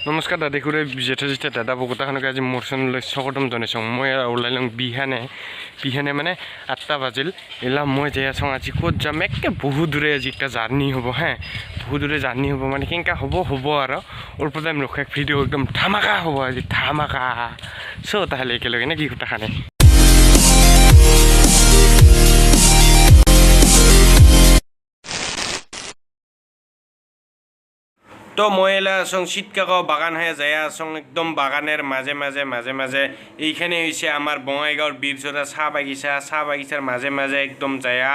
নমস্কাৰ দাদা খুৰাই, জেঠা জেঠা, দাদা বগোটাখনকে আজি মোৰ চেনেললৈ স্বাগতম জনাইছোঁ। মই ওলাই লওঁ বিহানে বিহানে, মানে 8টা বাজিল। এলা মই যাই আছোঁ, আজি ক'ত যাম? একে বহুত দূৰে আজি একটা জাৰ্ণি হ'ব। হে, বহুত দূৰে জাৰ্ণি হ'ব, মানে কেনেকুৱা হ'ব হ'ব আৰু অল্প টাইম ৰখে, ভিডিঅ' একদম ধামাকা হ'ব আজি, ধামাকা। চ' তাহলে একেলগে নে কি গোটাখানে। তো মই এলা আছোঁ চিটকাগাঁও বাগান হয়ে যাই আছোঁ, একদম বাগানের মাঝে মাঝে মাঝে মাঝে। এইখানে হৈছে আমাৰ বঙাইগাঁৱৰ বীৰঝৰা চাহ বাগিচা। চাহ বাগিচাৰ মাজে মাজে একদম যায়া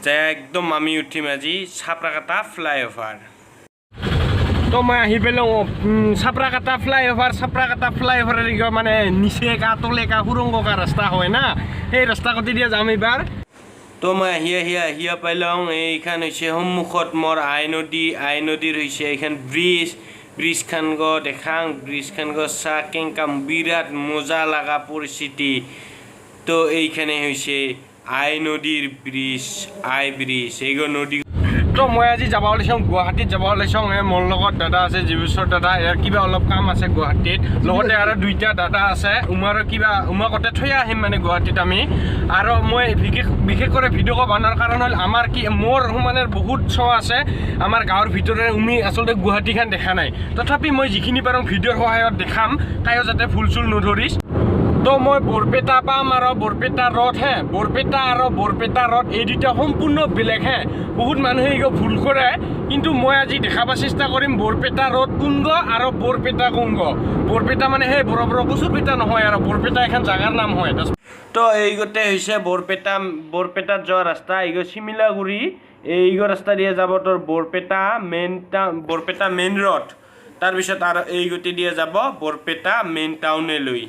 যায়া একদম আমি উঠিম আজি চাপৰাকাটা ফ্লাইঅভাৰ। তো মই আহি পেলাওঁ চাপৰাকাটা ফ্লাইঅভাৰ। চাপৰাকাটা ফ্লাইঅভাৰৰ মানে নিচে কা তলে কা সুৰংগ কা ৰাস্তা হয় না, সেই ৰাস্তা কটি দিয়ে যাম এইবাৰ। তো মই আহি আহি আহিয়া পাইলাওঁ। এইখান হৈছে সন্মুখত মোৰ আই নদী। আই নদীৰ হৈছে এইখান ব্ৰিজ। ব্ৰিজখান গ দেখাং, ব্ৰিজখান গ চা কেংকা বিৰাট মজা লগা পৰিস্থিতি। তো এইখানে হৈছে আই নদীৰ ব্ৰিজ, আই ব্ৰিজ, এইগো নদী। তো মই আজি যাব ওলাইছোঁ, গুৱাহাটীত যাব ওলাইছোঁ। এই মোৰ লগত দাদা আছে, জীৱেশ্বৰ দাদা, ইয়াৰ কিবা অলপ কাম আছে গুৱাহাটীত। লগতে আৰু দুইটা দাদা আছে, উমাৰো কিবা, উমাকতে থৈ আহিম মানে গুৱাহাটীত আমি। আৰু মই বিশেষ বিশেষ কৰি ভিডিঅ' বনোৱাৰ কাৰণ হ'ল আমাৰ কি মোৰ মানে বহুত শ্ব' আছে আমাৰ গাঁৱৰ ভিতৰে। উমি আচলতে গুৱাহাটীখন দেখা নাই, তথাপি মই যিখিনি পাৰোঁ ভিডিঅ'ৰ সহায়ত দেখাম, কায়ো যাতে ভুল চুল নধৰিছ। তো মই বৰপেটা পাম আৰু বৰপেটা ৰোড হে, বৰপেটা আৰু বৰপেটা ৰোড এই দুটা সম্পূৰ্ণ বেলেগ হে। বহুত মানুহে এইগো ভুল কৰে, কিন্তু মই আজি দেখাব চেষ্টা কৰিম বৰপেটা ৰোড কোনগ আৰু বৰপেটা কোনগ। বৰপেটা মানে সেই বড় বড় কচুৰ পেটা নহয়, আৰু বৰপেটা এখন জাগাৰ নাম হয়। তো এইগোতে হৈছে বৰপেটা, বৰপেটাত যোৱা ৰাস্তা। এইগো চিমিলাগুৰি, এইগো ৰাস্তা দিয়ে যাব তোৰ Barpeta main town, Barpeta main road. তাৰপিছত আৰু এই গতি দিয়ে যাব বৰপেটা মেইন টাউনলৈ।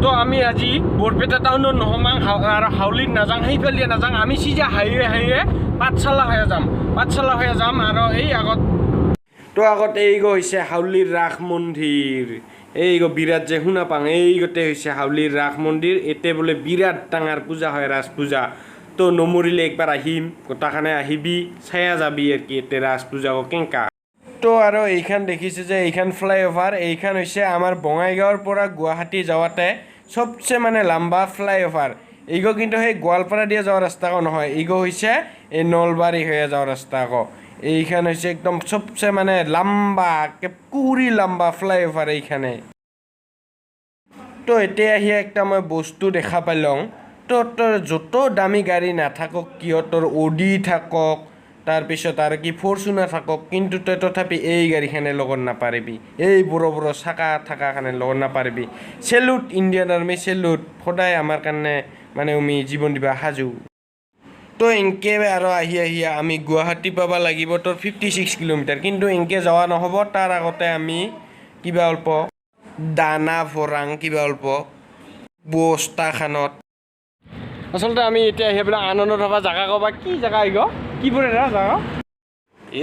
তো আমি আজি বৰপেটা টাউনত নহমাং আৰু হাউলিত নাযাওঁ, সেইফালে দিয়ে নাযাওঁ, আমি চিধা হাইৱে হাইৱে পাঠশালা হৈ যাম, পাঠশালা হৈ যাম। আৰু এই আগত তো আগতে এইগো হৈছে হাউলিৰ ৰাস মন্দিৰ। এইগো বিৰাট যে শুনা পাওঁ, এই গোটেই হৈছে হাউলিৰ ৰাস মন্দিৰ। এতে বোলে বিৰাট ডাঙৰ পূজা হয়, ৰাস পূজা। তো নমৰিলে একবাৰ আহিম, গোটাখানে আহিবি, চায়া যাবি আৰু কি এতে ৰাস পূজা কেনেকা। তো আৰু এইখান দেখিছে যে এইখান ফ্লাইঅভাৰ, এইখান হৈছে আমাৰ বঙাইগাঁৱৰ পৰা গুৱাহাটী যাওঁতে চবচে মানে লম্বা ফ্লাইঅভাৰ। এইগো কিন্তু সেই গোৱালপাৰা দিয়ে যোৱা ৰাস্তা আকৌ নহয়, এইগো হৈছে এই নলবাৰী হৈ যোৱা ৰাস্তা আকৌ। এইখান হৈছে একদম চবচে মানে লম্বা, কুৰি লম্বা ফ্লাইঅভাৰ এইখানে। তো এতিয়া আহি একটা মই বস্তু দেখা পালং। তো তোৰ য'ত দামী গাড়ী নাথাকক কিয়, তোৰ অডি থাকক, তাৰপিছত আৰু কি ফৰচুনাৰ থাকক, কিন্তু তই তথাপি এই গাড়ীখনে লগত নাপাৰিবি, এই বড় বড় চাকা থকাখনে লগত নাপাৰিবি। চেলুট ইণ্ডিয়ান আৰ্মি, চেলুট, সদায় আমাৰ কাৰণে মানে আমি জীৱন দিবা সাজু। তো এনকে আৰু আহি আহি আমি গুৱাহাটী পাব লাগিব তোৰ 56 কিলোমিটাৰ, কিন্তু এনকে যোৱা নহ'ব। তাৰ আগতে আমি কিবা অল্প দানা ভৰাং, কিবা অল্প বস্তাখানত। আচলতে আমি এতিয়া সেইবিলাক আনন্দ থকা জাগা ক'বা কি জাগা এইগ কি পৰে জাগা?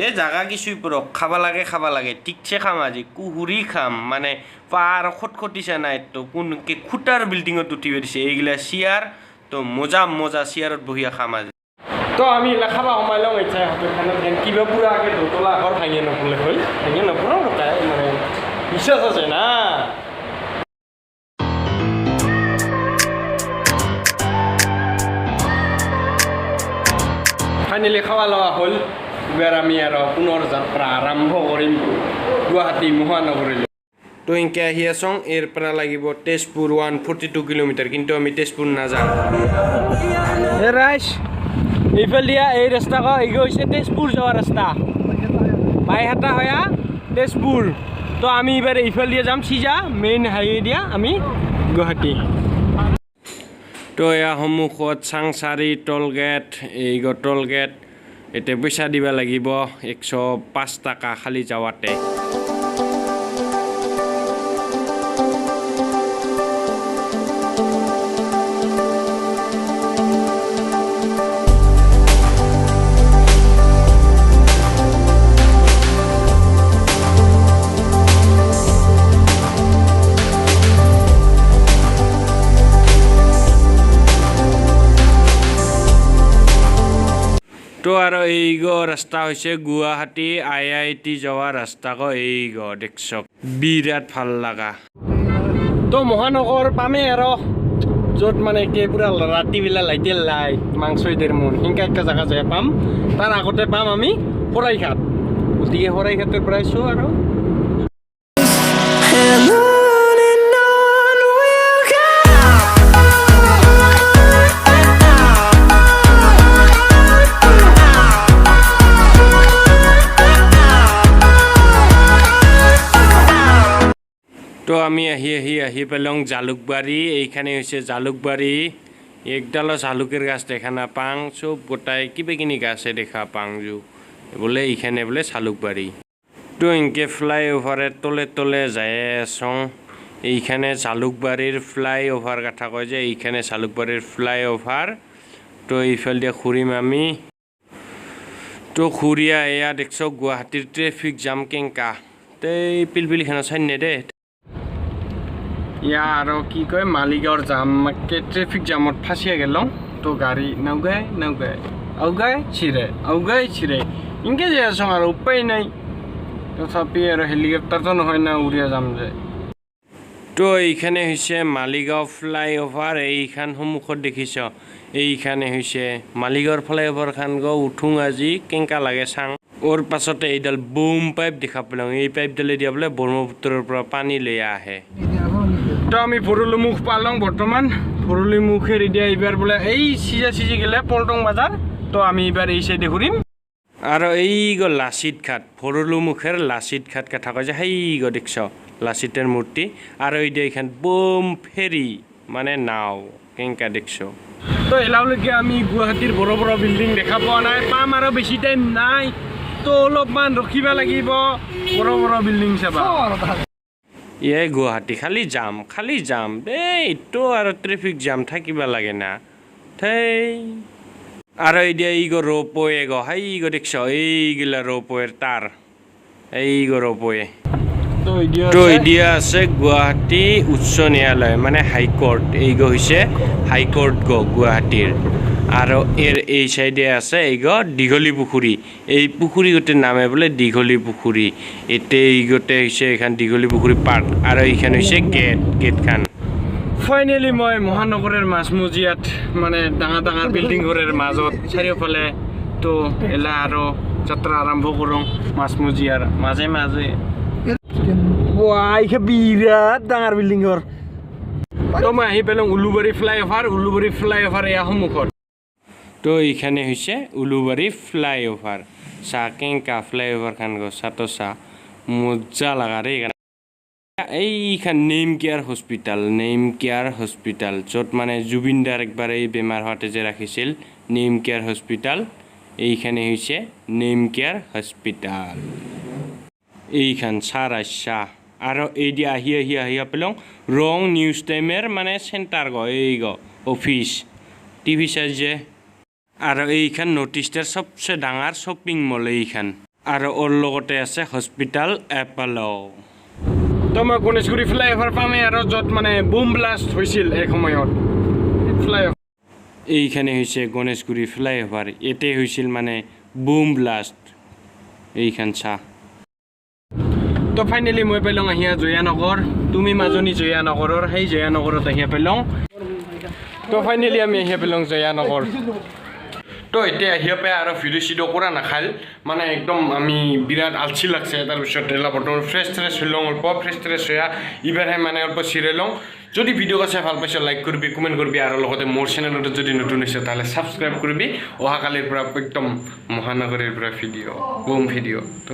এই জাগা কিছু পৰক খাব লাগে, খাব লাগে, ঠিকছে খাম আজি, কুহুৰি খাম। মানে পাৰ খটখটিছে নাই তো কোন খুটাৰ বিল্ডিঙত উঠি দিছে এইগিলা চেয়াৰ। তো মজা মজা চেয়াৰত বহিয়া খাম আজি। তো আমি এইবিলাক খাবা সোমাই লওঁ এতিয়া হোটেলখনত, কিবা পুৰা আগে দোতলা ঘৰ ভাঙিয়ে নপৰিলে হ'ল, ভাঙিয়ে নপৰো তাই মানে বিশ্বাস আছে না। ফাইনেলি খাৱা লোৱা হ'ল, এইবাৰ আমি আৰু পুনৰ যাত্ৰা আৰম্ভ কৰিম গুৱাহাটী মহানগৰীলৈ। তো এনকে আহি আছোঁ, ইয়াৰ পৰা লাগিব তেজপুৰ 142 কিলোমিটাৰ, কিন্তু আমি তেজপুৰ নাযাওঁ। এ ৰাইজ, এইফাল দিয়া এই ৰাস্তা এই হৈছে তেজপুৰ যোৱা ৰাস্তা, বাইহাটা হয়া তেজপুৰ। তো আমি এইবাৰ এইফাল দিয়ে যাম, চিজা মেইন হাইৱে দিয়া আমি গুৱাহাটী। তো এয়া সন্মুখত চাংচাৰি টোল গেট, এই টোল গেট এতিয়া পইচা দিব লাগিব 105 টকা খালি যাৱাতে। তো আৰু এই গ ৰাস্তা হৈছে গুৱাহাটী আইআইটি যোৱা ৰাস্তা গ, এই গ দেখছক বিৰাট ভাল লগা। তো মহানগৰ পামেই আৰু, য'ত মানে কি পুৰা ৰাতিবেলা লাইটে লাইট মাংস এদেৰ মন সেনেকা একটা জেগা যায় পাম। তাৰ আগতে পাম আমি শৰাইঘাট, গতিকে শৰাইঘাটৰ পৰাই চো আৰু। And on and on we'll go. তো আমি আহি আহি আহি পেলাং জালুকবাৰী। এইখানে হৈছে জালুকবাৰী। একডালো জালুকের গাছ দেখা নাপাং, চব গোটাই কিবা কিনি গাছে দেখা পাং। যো বোলে এইখানে বোলে জালুকবাৰী। তো এনকে ফ্লাইঅভাৰেৰ তলে তলে যায় আছং। এইখানে জালুকবাৰীৰ ফ্লাইঅভাৰ কথা কয় যে, এইখানে জালুকবাৰীৰ ফ্লাইঅভাৰ। তো এইফাল দিয়ে ঘূৰিম আমি। তো ঘূৰিয়া এয়া দেখছ গুৱাহাটীৰ ট্ৰেফিক জাম কেংকা। তেই পিলপিলিখানা চাই নে দে। ইয়া আৰু কি কয়, মালিগাঁৱৰ জাম, ট্ৰেফিক জামত ফাঁচিয়ে গেলাম। তো গাড়ী নাওগাই নাওগাই আউগাই চিৰে আউগাই চিৰে ইনকে যাই আছোঁ আৰু উপায় নাই। তথাপি আৰু হেলিকপ্টাৰটো নহয় না উৰিয়া যাম যে। তো এইখানে হৈছে মালিগাঁও ফ্লাইঅভাৰ। এইখান সন্মুখত দেখিছ, এইখানে হৈছে মালিগাঁৱৰ ফ্লাইঅভাৰখান গ। উঠোং আজি কেনেকা লাগে চাং। ওৰ পাছতে এইডাল বুম পাইপ দেখা পালাং। এই পাইপডালে দিয়া বোলে ব্ৰহ্মপুত্ৰৰ পৰা পানী লৈ আহে। তো আমি ভৰলুমুখ পালং বৰ্তমান। ভৰলুমুখেৰ এতিয়া এইবাৰ বোলে এই চিজা চিজি গেলে পল্টন বাজাৰ। তো আমি এইবাৰ এই চাইডে ঘূৰিম। আৰু এই গ লাচিত ঘাট, ভৰলুমুখেৰ লাচিত ঘাট কথা কয় যে, সেই গ দেখছ লাচিতৰ মূৰ্তি। আৰু এই এইখান বম ফেৰী মানে নাও কেনেকা দেখছ। তো এলাওলৈকে আমি গুৱাহাটীৰ বড় বড় বিল্ডিং দেখা পোৱা নাই, পাম আৰু বেছি টাইম নাই। তো অলপমান ৰখিব লাগিব, বড় বড় বিল্ডিং চাবা। এ গুৱাহাটী খালি জাম, খালি জাম। এই এইটো আৰু ট্ৰেফিক জাম থাকিব লাগে না থেই। আৰু এতিয়া এই গ ৰ'পৱে গ, সেই গ দেখছ এইগিলা ৰ'পৱেৰ তাৰ, এই গ ৰ'পৱে। তো এতিয়া তো এতিয়া আছে গুৱাহাটী উচ্চ ন্যায়ালয় মানে হাইকোৰ্ট। এই গ হৈছে হাইকোৰ্ট গ গুৱাহাটীৰ। আৰু এৰ এই চাইডে আছে এই গ দীঘলী পুখুৰী। এই পুখুৰী গোটেই নামে বোলে দীঘলী পুখুৰী। এতিয়া এই গোটেই হৈছে এইখন দীঘলী পুখুৰী পাৰ্ক। আৰু এইখন হৈছে গেট, গেটখান। ফাইনেলি মই মহানগৰৰ মাজমজিয়াত, মানে ডাঙৰ ডাঙৰ বিল্ডিং ঘৰৰ মাজত চাৰিওফালে। তো এলা আৰু যাত্ৰা আৰম্ভ কৰোঁ মাজমজিয়াৰ মাজে মাজে। বিৰাট ডাঙৰ বিল্ডিং ঘৰ। তো মই আহি পেলাওঁ উলুবাৰী ফ্লাইঅভাৰ। উলুবাৰী ফ্লাইঅভাৰ এয়া সন্মুখত। তো এইখানে হৈছে উলুবাৰী ফ্লাইঅভাৰ। চা কেংকা ফ্লাইঅভাৰখান গ, চাতো চা মজা লগা দেই। এইখান name care hospital, name care hospital য'ত মানে জুবিনদাৰ একবাৰ এই বেমাৰ হোৱাতে যে ৰাখিছিল, নেম কেয়াৰ হস্পিটেল। এইখানে হৈছে নেম কেয়াৰ হস্পিটেল। এইখান চাৰ আচ্ছা। আৰু এই দি আহি আহি আহি পেলাওঁ ৰং নিউজ টাইমেৰ মানে চেণ্টাৰ গ, এই গ অফিচ টিভি চাই যে। আৰু এইখান নৰ্থ ইষ্টাৰ চবচে ডাঙৰ শ্বপিং মল এইখান। আৰু ওৰ লগতে আছে হস্পিটেল এপল'। তো মই গণেশগুৰি ফ্লাইঅভাৰ পামেই আৰু, য'ত মানে বুম ব্লাষ্ট হৈছিল এই সময়ত ফ্লাইঅভাৰ। এইখানে হৈছে গণেশগুৰি ফ্লাইঅভাৰ। এতে হৈছিল মানে বুম ব্লাষ্ট। এইখান চা। তো ফাইনেলি মই পাইলং আহিয়া জয়ানগৰ। তুমি মাজনী জয়ানগৰৰ, সেই জয়ানগৰত আহিয়া পাইলং। তো ফাইনেলি আমি আহিয়া পাইলং জয়ানগৰ। তো এতিয়া আহিয়া পাই আৰু ভিডিঅ' চিডিঅ' কৰা নাখাল, মানে একদম আমি বিৰাট আলচি লাগছে। তাৰপিছত এলা বৰ্তমান ফ্ৰেছ ট্ৰেছ হৈ লওঁ, অল্প ফ্ৰেছ ট্ৰেছ হৈ এইবাৰহে মানে অল্প চিৰাই লওঁ। যদি ভিডিঅ' চাই ভাল পাইছ, লাইক কৰিবি, কমেণ্ট কৰিবি আৰু লগতে মোৰ চেনেলটো যদি নতুন হৈছে তাহলে ছাবস্ক্ৰাইব কৰিবি। অহাকালিৰ পৰা একদম মহানগৰীৰ পৰা ভিডিঅ', বম ভিডিঅ'। তো